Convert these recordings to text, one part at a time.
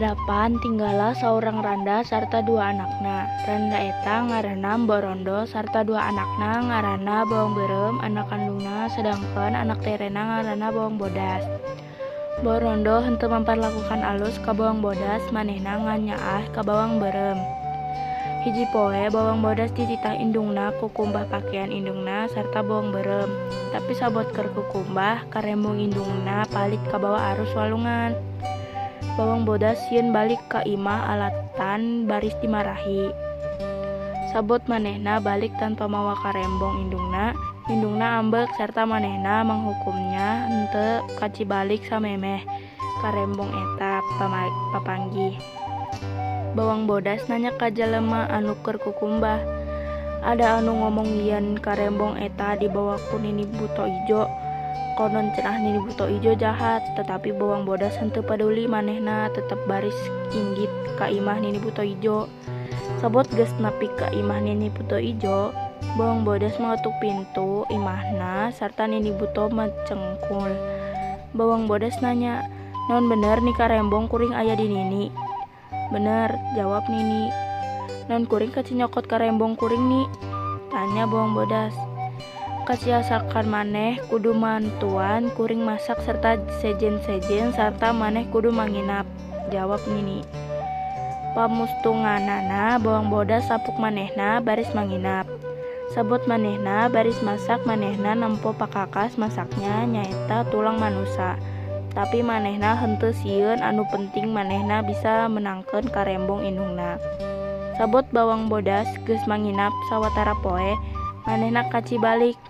Hadapan tinggallah saurang randa sarta dua anakna. Randa eta ngaranna Mbok Rondo sarta dua anakna ngaranna Bawang Beureum anak kandungna, sedangkeun anak terena ngaranna Bawang Bodas. Mbok Rondo henteu mamparlakukan alus ka Bawang Bodas, manehna nganyaah ka Bawang Beureum. Hiji poe Bawang Bodas dititah indungna kukumbah pakean indungna sarta Bawang Beureum. Tapi sabot keur kukumbah, karembong indungna palit kabawa arus walungan. Bawang Bodas sieun balik ka imah alatan baris dimarahi. Sabot manehna balik tanpa mawa karembong indungna, indungna ambek sarta manehna manghukumnya henteu kaci balik samemeh karembong eta papanggih. Bawang Bodas nanya ka jalema anu keur kukumbah, "Ada anu ngomong yen karembong eta dibawa ku Nini Buto Ijo. Konon cenah Nini Buto Ijo jahat," tetapi Bawang Bodas henteu paduli, manehna tetep baris inggit ka imah Nini Buto Ijo. Sabot geus nepi ka imah Nini Buto Ijo, Bawang Bodas mengetuk pintu imahna sarta Nini Buto mecengkul. Bawang Bodas nanya, "Naon bener ni karembong kuring aya di Nini?" "Bener," jawab Nini. "Naon kuring kaci nyokot karembong kuring, Ni?" tanya Bawang Bodas. "Kaciasakan maneh kudu mantuan kuring masak serta sejen-sejen sarta maneh kudu manginap," jawab Nini. Pamustunganana Bawang Bodas sapuk manehna baris manginap. Sabot manehna baris masak, manehna nempo pakakas masaknya nyaeta tulang manusa. Tapi manehna henteu sieun, anu penting manehna bisa menangkeun karembong indungna. Sabot Bawang Bodas geus manginap sawatara poe, manehna kaci balik.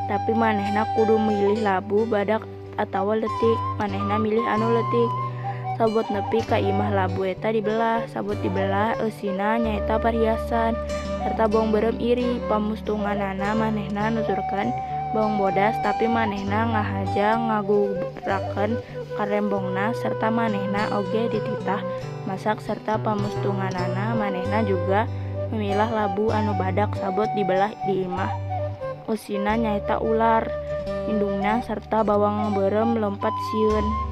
Tapi manehna kudu milih labu badak atawa leutik, manehna milih anu leutik. Sabot nepi ka imah, labu eta dibelah, sabot dibelah eusina nyaeta perhiasan sarta Bawang Beureum iri. Pamustunganana manehna nuturkeun Bawang Bodas, tapi manehna ngahaja ngagurakeun karembongna serta manehna oge dititah masak serta pamustunganana manehna juga memilah labu anu badak, sabot dibelah di imah eusina nyaeta ular. Indungna sarta Bawang Beureum lompat sieun.